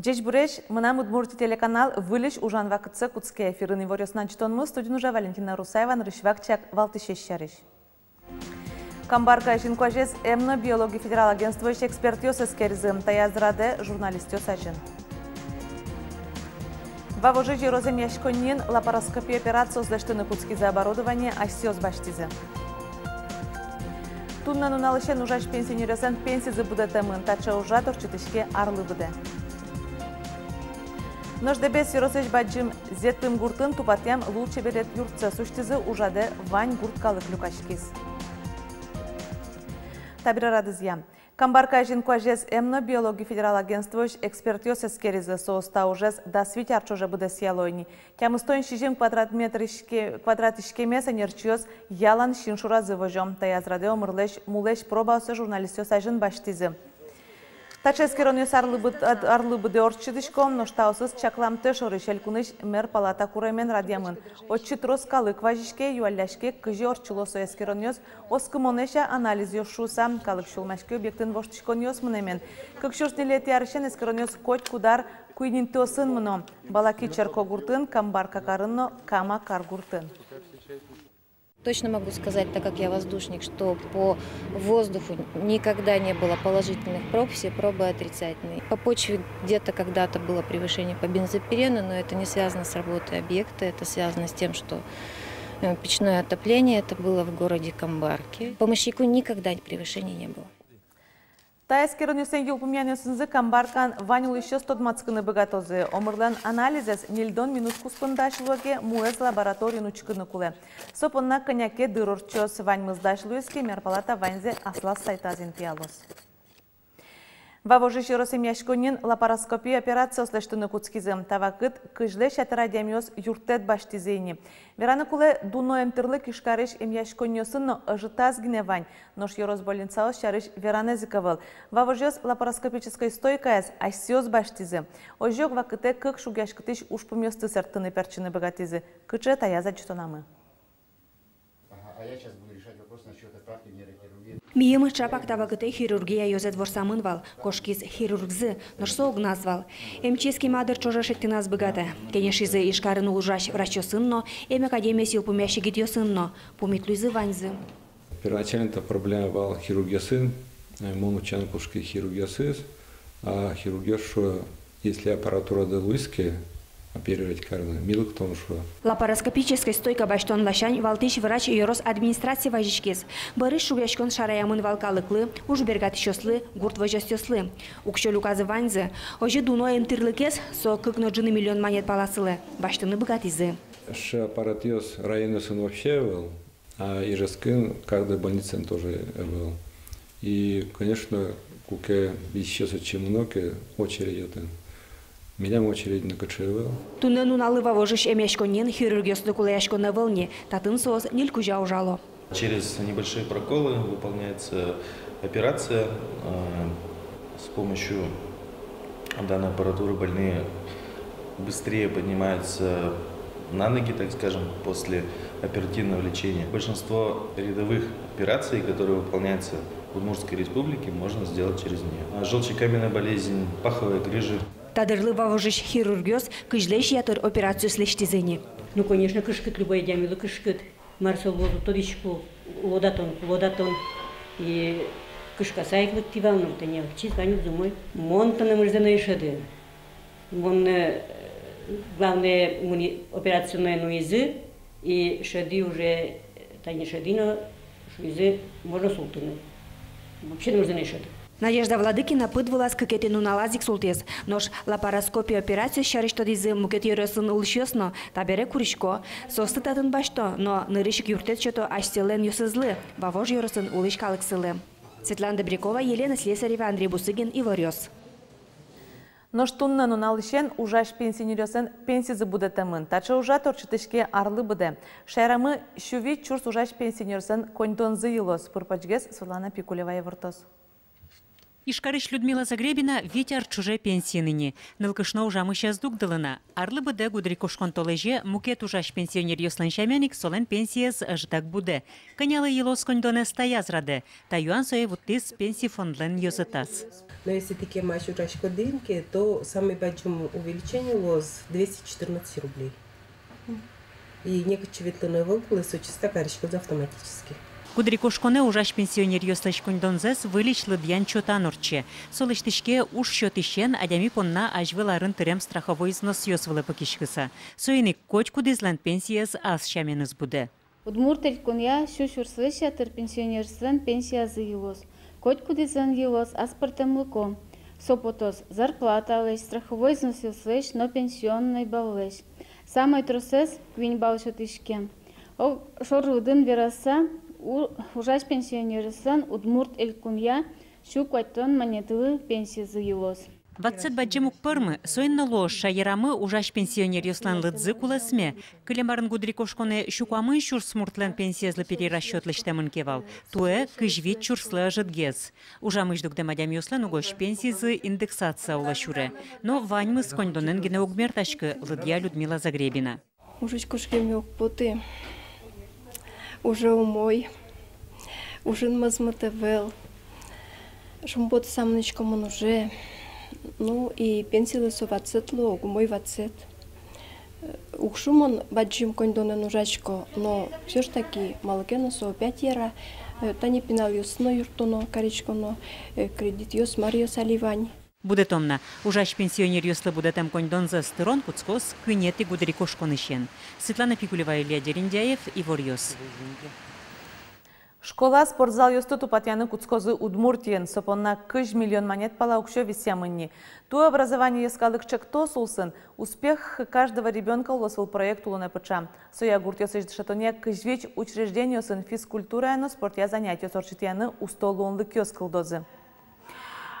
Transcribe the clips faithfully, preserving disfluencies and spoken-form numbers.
Ӟечбуресь! «Мынам Удмуртие» телеканал выльысь ужан вакытсэ кутске. Эфирын иворъёсын ӝытонмы, студиын ужа Валентина Русаева. Нырысь вакчияк валтӥсез сярысь. Камбарка азинкуазез эмно-биологи федерал агентствоысь экспертъёс эскеризы. Таяз радэ журналистъёс азьын. Вавожысь ёрос эмъяськонниын лапароскопия операциос лэсьтыны кутскизы, оборудование асьсэос басьтӥзы. Туннэ нуналысен ужась пенсионеръёслэн пенсизы будэтэмын. Таӵе ужрад ортчытӥське арлы быдэ. Нош Дэбес ёросысь бадӟым Зетым гуртын тупатъям лулчеберет юртсэс усьтӥзы. Ужрадэ вань гурт калык люкаськиз. Табере радызъя. Камбарка азинкуазез эмно-биологи федерал агентствоысь экспертъёс эскеризы. Соос та ужез дас вить ар ӵоже быдэсъяло ини. Тямыстон сизьым квадрат метр иське-, квадрат иськемез ӧнерчиос ялан син шоразы возё. Таяз радэ омырлэсь мулэсь пробаоссэ журналистъёс азьын басьтӥзы. Таӵе эскеронъёс арлы быд-, ад-, арлы быдэ ортчытӥсько. Нош таосыз чакламтэ шорысь элькунысь мер палата куремен радъямын. Отчы трос калык вазиське, юалляське, кызьы ортчыло со эскеронъёс, оскымонэсь-а анализъёс шуыса. Калык сюлмаське объектын воштӥськонъёс мынэмен. Кык сюрс ньылетӥ арысен эскеронъёс котькуд ар куинь интыосын мыно: Балаки черкогуртын, Камбарка карын но Кама каргуртын. Точно могу сказать, так как я воздушник, что по воздуху никогда не было положительных проб, все пробы отрицательные. По почве где-то когда-то было превышение по бензопирену, но это не связано с работой объекта, это связано с тем, что э, печное отопление, это было в городе Камбарке. По мощнику никогда превышений не было. Та эскеронъёслэн йылпумъянъёсынызы Камбаркан вань улӥсьёс тодматскыны быгатозы. Омырлэн анализэз ньыльдон минут куспын дась луэ ке, муэз лабораториын учкыны кулэ. Со понна кӧня ке дыр ортчоз. Ваньмыз дась луиз ке, мер палата ваньзэ аслаз сайтаз интыялоз. Вавожысь ёрос эмъяськонниын лапароскопия операциос лэсьтыны кутскизы. Та вакытэ кызьлэсь ятыр адямиос юрттэт басьтӥзы ини. Вераны кулэ, дуно эмтӥрлык Ижкарысь эмъяськонниосын но ӧжытаз гинэ вань. Нош ёрос больницаос сярысь веранэз ик ӧвӧл. Вавожъёс лапароскопической стойкаез асьсэос басьтӥзы. Озьы ик вакытэ кык шугъяськытӥсь ужпумъёсты сэрттыны-пертчыны быгатӥзы. Кыӵе — таяз ӝытонамы. Ага, а я сейчас буду решать вопрос насчёт отправки в нейрохирургию. Миым ӵапак та вакытэ хирургия ёзэт ворсамын вал. Кошкиз хирургзы, нош со огназ вал. Эмчиез кема дыр ӵоже шедьтыны ӧз быгатэ. Кенешизы Ижкарын ужась врачъёсын но, эм академиез йылпумъясь егитъёсын но. Пумит луизы ваньзы. Первоначально-то проблема вал хирургъёсын, э, мон утчаны кошки хирургъёсыз, а хирургъёс шуо, если аппаратурады луиз ке оперировать карыны, ми лыктом, шуо. Лапароскопической стойка басьтон ласянь валтӥсь врач ёрос администрацие вазиськиз. Бӧрысь шугъяськон шараямын вал калыклы, уж бергатӥсьёслы, гурт возёсъёслы. Уксё люказы ваньзы. Озьы дуно эмтӥрлыкез, со кык но ӝыны миллион манет пала сылэ, басьтыны быгатӥзы. Сыӵе аппаратъёс районъёсын вообще ӧвӧл. А Ижевскын каждой больницаын тоже ӧвӧл. И, конечно, куке висисьёс отчы мыно ке, очередь отын. Милям очередь нокыӵе ӧвӧл. Туннэ нуналлы Вавожысь эмъяськонниын хирургъёслы кулэяськон ӧвӧл ни, татын соос ньыль кузя ужало. Через небольшие проколы выполняется операция. Э, с помощью данной аппаратуры больные быстрее поднимаются на ноги, так скажем, после оперативного лечения. Большинство рядовых операций, которые выполняются в Удмуртской Республике, можно сделать через неё. А желчекаменная болезнь, паховая грыжа. Та дырлы Вавожысь хирургъёс кызьлэсь ятыр операциос лэсьтӥзы ни. Ну, конечно, кышкыт, любой адямилы кышкыт. Мар со луоз, уд тодӥськы, луода тон, луода тон. И кышкаса ик лыктӥ вал, но тӥни ӧвӧл, чиз вань ук зумой. Мон тынэмырзэ но ӧй шӧды. Мон, э, главное, мыни операционной нуизы, и шӧды уже, тани шӧды но, шуизы, можно султыны. Вообще нэмырзэ но ӧй шӧды. Надежда Владыкина пыд вылаз кыкетӥ нуналаз ик султӥз. Нош лапароскопия операциос сярысь тодӥзы мукет ёросъёсын улӥсьёс но. Табере курисько. Соосты татын басьто, но нырысь ик юрттэт сёто асьсэлэн ёзэзлы, Вавож ёросын улӥсь калыксылы. Светлана Добрякова, Елена Слесарева, Андрей Бусыгин, «Иворъёс». Нош туннэ нуналысен ужась пенсионеръёслэн пенсизы будэтэмын. Таӵе ужрад ортчытӥське арлы быдэ. Шаерамы сю вить сюрс ужась пенсионеръёслэн коньдонзы йылоз. Пыр-почгес Светлана Пикулева ивортоз. Ижкарысь Людмила Загребина вить ар ӵоже пенсиын ини. Нылкышно ужамысь ӧз дугдылы на. Арлы быдэ гудырикошкон толэзе мукет ужась пенсионеръёслэн сямен ик солэн пенсиез ӧжытак будэ. Кӧнялы йылоз коньдонэз таяз радэ. Та юан сое вуттӥз пенси фондлэн ёзэтаз. Но если тӥ кемась ужаськоды ини ке, то самый бадӟым увеличение луоз двести четырнадцать рублей. И некытчы ветлыны ӧвӧл кулэ, со чисто кариськоз автоматически. Гудырикошконэ ужась пенсионеръёслэсь коньдонзэс выльысь лыдъян чотан ортче. Со лэсьтӥське уж сётӥсен адями понна азьвыл арын тырем страховой взносъёс вылэ пыкиськыса. Соин ик котькудӥзлэн пенсиез ас сяменыз будэ. Удмурт Элькунъя сю сюрслэсь ятыр пенсионеръёслэн пенсиязы йылоз. Котькудӥзлэн йылоз аспӧртэмлыко. Со потоз зарплаталэсь, страховой взносъёслэсь но пенсионной баллэсь. Самой тросэз, куинь балл сётӥське. Ог шоры удын вераса, у-, ужась пенсионеръёслэн Удмурт Элькунъя сю куатьтон манетлы пенсизы йылоз. Ватсэт бадӟым уг пӧрмы, соин но луоз шаерамы ужась пенсионеръёслэн лыдзы кулэсме. Кылем арын гудырикошконэ сю куамын сюрс муртлэн пенсиезлы перерасчёт лэсьтэмын ке вал, туэ кызь вить сюрслы ӧжытгес. Ужамысь дугдэм адямиослэн угось пенсизы индексация улэ сюре. Но ваньмыз коньдонэн гинэ уг мертаськы, лыдъя Людмила Загребина. Ужысь кошкеме уг поты. Уже умой. Ужын мозмыт ӧвӧл. Шумпотыса мынӥсько мон уже. Ну и пенсилы со ватсэт луо, уг умой ватсэт. Уг шу мон бадӟым коньдонэн ужасько, но всё ж таки малы ке но со опять яра. Э, тани пиналъёсты но юрттоно, кариськоно, э, кредитъёс, маръёс али вань. Будэтом на. Ужась пенсионеръёслы будэтэм коньдонзэс тырон кутскоз куинетӥ гудырикошконысен. Светлана Пикулева, Илья Дерендяев, «Иворъёс». Школа, спортзалъёсты тупатъяны кутскозы Удмуртиын. Со понна кызь миллион манет пала уксё висъямын ни. Туэ «Образование» йӧскалык ӵектос улсын «Успех каждого ребёнка» улосвыл проект улонэ пыӵа. Соя гуртъёсысь дышетонъя кызь вить учреждениосын физкультурая но спортъя занятиос ортчытъяны усто луонлыкъёс кылдозы.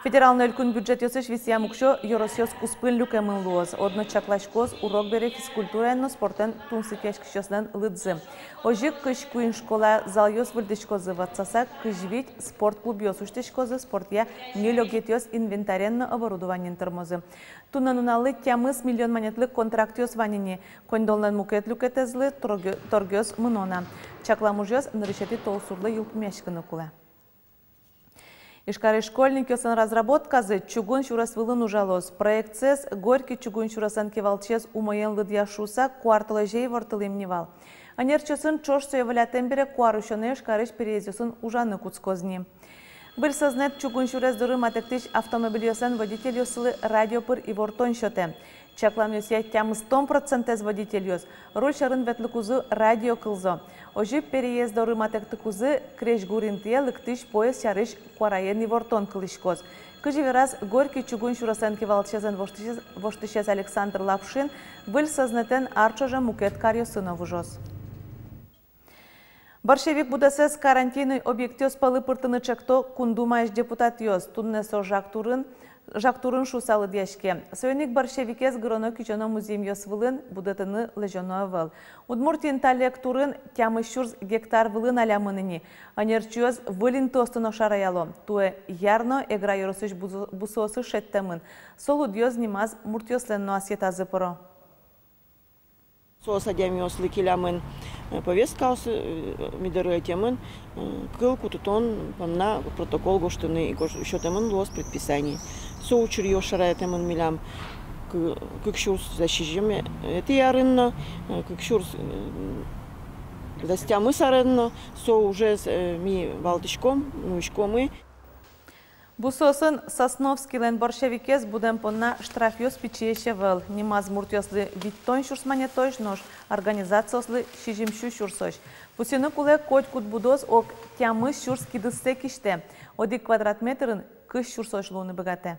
Федерал но элькун бюджетъёсысь висъям уксё ёросъёс куспын люкемын луоз. Одно чакласькоз урок бере физкультураен но спортэн тунсыкъяськисьёслэн лыдзы. Озьы ик кызь куинь школа залъёс выльдӥськозы, ватсаса кызь вить спорт клубъёс усьтӥськозы, спортъя ньыль огетъёс инвентарен но оборудованиен тырмозы. Туннэ нуналлы тямыс миллион манетлы контрактъёс вань ини. Коньдонлэн мукет люкетэзлы торгъё-, торгъёс мыно на. Чаклам ужъёс нырысетӥ толсурлы йылпумъяськыны кулэ. Ижкарысь школьникъёслэн разработказы чугун сюрес вылын ужалоз. Проектсэс Горький чугун сюреслэн кивалтӥсез умоен лыдъя шуыса, куартолэзе ивортылӥм ни вал. Ӧнерчиосын ӵош сое выльятэм бере, куарусёнэ Ижкарысь переездъёсын ужаны кутскоз ни. Выль Сӧзнэт чугун сюрес доры матэктӥсь автомобильёслэн водительёсызлы радио пыр ивортон сётэ. Чакламъёсъя, тямыстон процентэз водительёс руль сьӧрын ветлыкузы радио кылзо. Озьы переезд доры матэктыкузы крезьгур интые лыктӥсь поезд сярысь куараен ивортон кылӥськоз. Кызьы вераз Горький чугун сюреслэн кивалтӥсезлэн воштӥсез-, воштӥсез Александр Лапшин, Выль Сӧзнэтэн ар ӵоже мукет каръёсы но выжоз. Борщевик будэсэз карантинной объектъёс пӧлы пыртыны ӵекто Кун Думаысь депутатъёс. Туннэ со жаг турын, жаг турын шуыса лыдъяське. Соин ик борщевикез гыроно-кизёно музъемъёс вылын будэтыны лэзёно ӧвӧл. Удмуртиын та лек турын тямыс сюрс гектар вылын алямын ини. Ӧнерчиос выль интыосты но шараяло. Туэ Яр но Эгра ёросысь бусо-, бусыосы шедьтэмын. Со лудъёс нимаз муртъёслэн но ассэтазы пыро. Соос адямиослы келямын, э, повесткаос, э, ми доры ӧтемын, э, кыл кутытон понна протокол гожтыны, и гож-, сётэмын луоз предписание. Со учыръёс шараятэмын милям кы-, кык сюрс дас сизьыметӥ арын но, э, кык сюрс, э, дас тямыс арын но, со ужез, э, ми валтӥськом, нуиськомы. Бусыосын Сосновскийлэн борщевикез будэм понна штрафъёс пичиесь ӧвӧл. Нимаз муртъёслы витьтон сюрс манетозь, нош организациослы сизьым сю сюрсозь. Пусйыны кулэ, котькуд будос ог тямыс сюрс кидыссэ кисьтэ, одӥг квадрат метрын кызь сюрсозь луыны быгатэ.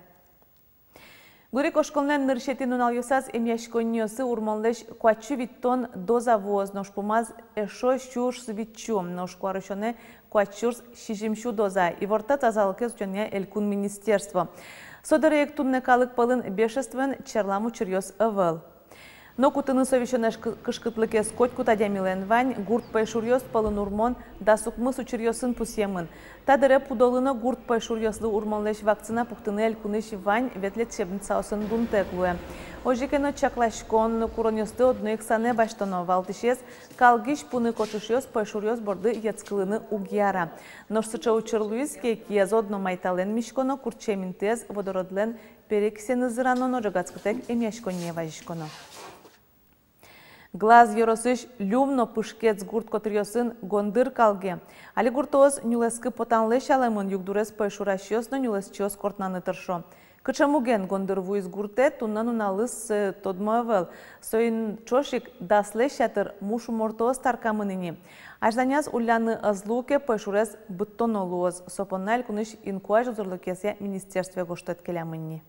Гудырикошконлэн нырысетӥ нуналъёсаз эмъяськонниосы урмонлэсь куатьсю витьтон доза вуоз, нош пумаз эшшо сюрс витьсю, нош куарусёнэ куать сюрс сизьым сю доза, ивортэ тазалыкез утёнъя элькун министерство. Со дыре ик туннэ калык пӧлын бешенствоен черлам учыръёс ӧвӧл. Но кутыны со висёнэз кы-, кышкытлыкез котькуд адямилэн вань. Гурт пӧйшуръёс пӧлын урмон дас укмыс учыръёсын пусъемын. Та дыре пудолы но гурт пӧйшуръёслы урмонлэсь вакцина пуктыны элькунысь вань ветлечебницаосын дунтэк луэ. Озьы ке но, чакласькон куронъёсты одно ик санэ басьтоно. Валтӥсез — калгись пуны кочышъёс пӧйшуръёс борды йӧтскылыны уг яра. Нош сыӵе учыр луиз ке, киез одно майталэн миськоно, куртчем интыез водородлэн перекисеныз зырано но ӝегатскытэк эмъяськонние вазиськоно. Глаз ёросысь Люм но Пышкец гурт котыръёсын гондыр калге. Али гуртоос нюлэскы потанлэсь алэмын, югдурез пӧйшурасьёс но нюлэсчиос кортнаны тыршо. Кыӵе муген гондыр вуиз гуртэ, туннэ нуналыз, э, тодмо ӧвӧл. Соин ӵош ик даслэсь ятыр муш умортоос таркамын ини. Азьланяз улляны ӧз луы ке, пӧйшурез быдтоно луоз. Со понна элькунысь инкуазь узырлыкъёсъя министерствое гожтэт келямын ни.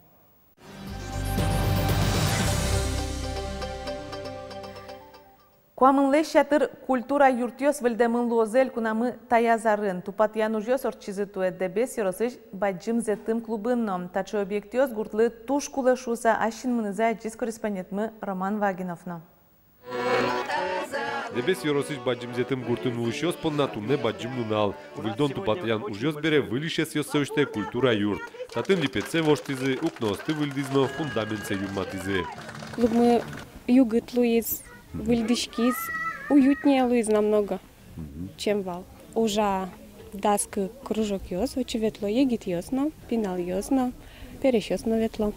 Куамынлэсь ятыр культура юртъёс выльдэмын луозы элькунамы таяз арын. Тупатъян ужъёс ортчизы туэ Дэбес ёросысь «Бадӟым зетым» клубын но. Таӵе объектъёс гуртлы туж кулэ шуыса, ас синмынызы адӟиз корреспондентмы Роман Вагинов но. Дэбес ёросысь Бадӟым зетым гуртын улӥсьёс понна туннэ бадӟым нунал. Выльдон-тупатъян ужъёс бере выльысь ӧсъёссэ усьтэ культура юрт. Татын липетсэ воштӥзы, укноосты выльдӥз но фундаментсэ юнматӥзы. Клубмы югыт луиз, выльдӥськиз, уютнее луиз намного, чем вал. Ужа дас кык кружокъёс, отчы ветло егитъёс но, пиналъёс но, пересьёс но ветло.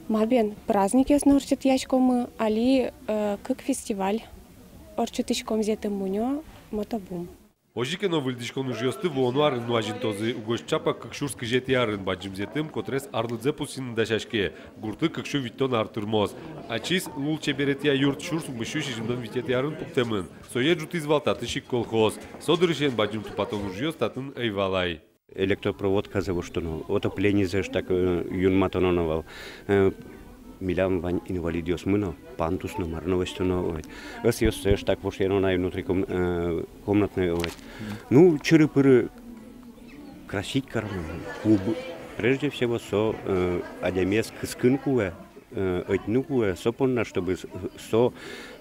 Ма бен, праздникъёс но ортчытъяськомы, али, э, кык фестиваль ортчытӥськом: зетым мунё, мотобум. Озьы ке но, выльдӥськон ужъёсты вуоно арын но азинтозы. Угось чапак кык сюрс кызетӥ арын Бадӟым зетым котрес арлыдзэ пусйыны дасяське. Гуртлы кык сю витьтон ар тырмоз. Ачиз лулчеберетъя юрт сюрс укмыс сю сизьымдон витетӥ арын пуктэмын. Сое ӝутӥз вал татысь ик колхоз. Со дырысен бадӟым тупатон ужъёс татын ӧй вал ай. Электропроводказэ воштоно, отопленизэ ӧжытак, э, юнматоно на вал. Э, милям вань инвалидъёсмы но, пандус но, мар но лэсьтоно, ой. Ӧсъёссэ ӧжытак вошъяно на ай внутри ком-, э, комнатной, ой. Ну, чыры-пыры красить кароно, клуб. Прежде всего, со, э, адямиез кыскыны кулэ, э, ӧтьыны кулэ, со понна, чтобы с-, со,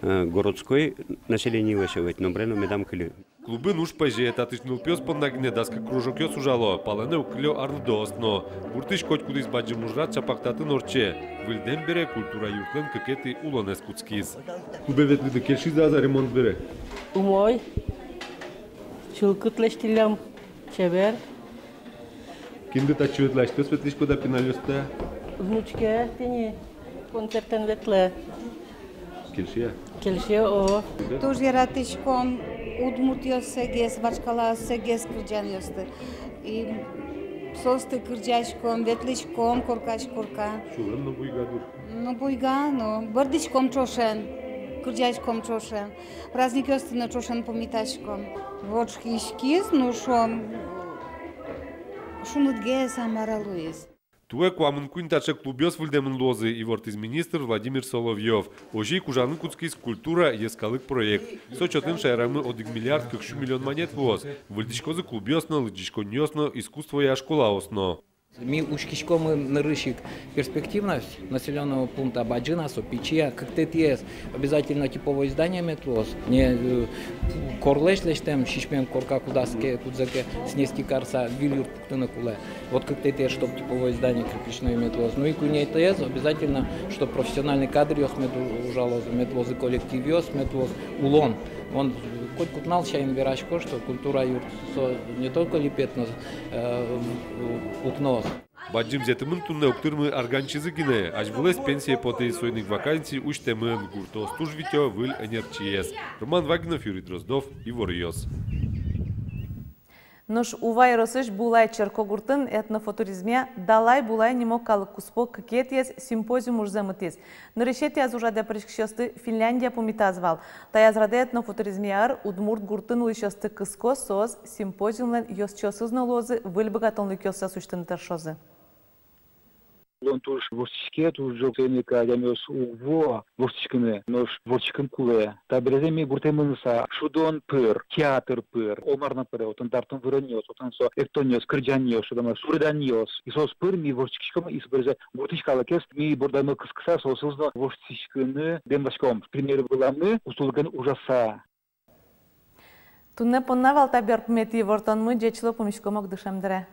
э, городской населенилэсь, ой, номыре но медам кыльы. Клубын уж пӧзе, татысь нылпиос понна гинэ дас кык кружокъёс ужало, палэнэ уг кылё арлыдоос но. Гуртысь котькудӥз бадӟым ужрад чапак татын ортче. Выльдэм бере культура юртлэн кыкетӥ улонэз кутскиз. Клубе ветлыды кельшиз-а ремонт бере? Умой. Чылкыт лэсьтӥллям, чебер. Кинды татчы ветлэ, асьтэос ветлӥськоды-а, пиналъёсты-а? Внучке тӥни концертэн ветлэ. Кельше-а? Кельше, о. Туж яратӥськом удмуртъёссэгес, вашкалаоссэгес кырӟанъёсты. И соосты кырӟаськом, ветлӥськом коркась корка. Сюлэм но буйга дыр. Ну, буйга, но бӧрдӥськом ӵошен, кырӟаськом ӵошен. Праздникъёсты но ӵошен пумитаськом. Вочкиськиз, ну, шуом, шунытгес-а, мар-а луиз. Туэ куамын куинь таӵе клубъёс выльдэмын луозы, ивортӥз министр Владимир Соловьёв. Озьы ик ужаны кутскиз «Культура — йӧскалык» проект. Со чотын шаерамы одӥг миллиард кык сю миллион манет вуоз. Выльдӥськозы клубъёс но, лыдӟиськонниос но, искусствоя школаос но. Ми учкиськомы нырысь ик перспективность населённого пункта, бадӟым-а со, пичи-а. Кыктэтӥез обязательно типовое здание мед луоз. Не, э, корлэсь лэсьтэм сисьмем корка кудаз ке, кудзэ ке снести карыса, выль юрт пуктыны кулэ. Вот кыктэтӥез, чтоб типовое здание кирпичное мед луоз. Ну и куинетӥез обязательно, чтоб профессиональный кадръёс мед у-, ужалозы, мед луозы коллективъёс, мед луоз улон. Вон котькуд нунал сямен верасько, что культура юрт со не только липет, но, э, укноос. Бадӟым зетымын туннэ уг тырмы арганчизы гинэ, азьвылэз пенсие потӥз, соин ик вакансий усьтэмын, гуртоос туж витё выль ӧнерчиез. Роман Вагинов, Юрий Дроздов, «Иворъёс». Нош Ува ёросысь Булай черкогуртын этнофутуризмъя «Далай-Булай» нимо калык куспо кыкетӥез симпозиум ужзэ мытӥз. Нырысетӥяз ужрадэ пыриськисьёсты Финляндия пумитаз вал. Таяз радэ этнофутуризмъя ӧр удмурт гуртын улӥсьёсты кыско, соос симпозиумлэн ёзчиосыз но луозы, выль быгатонлыкъёссэс усьтыны тыршозы. Улон туж воштӥське, туж ӝог соин ик адямиос уг вуо воштӥськыны, нош воштӥськыны кулэ. Табере ми гуртэ мыныса, шудон пыр, театр пыр, Олмар но пыре, отын дартон выронъёс, отын со эктонъёс, кырӟанъёс, шудон, суреданъёс. И соос пыр ми воштӥськиськом, и собере гуртысь калыкез ми бордамы кыскыса, соосыз но воштӥськыны дэмласьком. Пример вылам ми кусто лыкен ужаса. Туннэ понна вал та берпуметӥ ивортонмы, ӟеч луэ, пумиськом ик дышем дыре.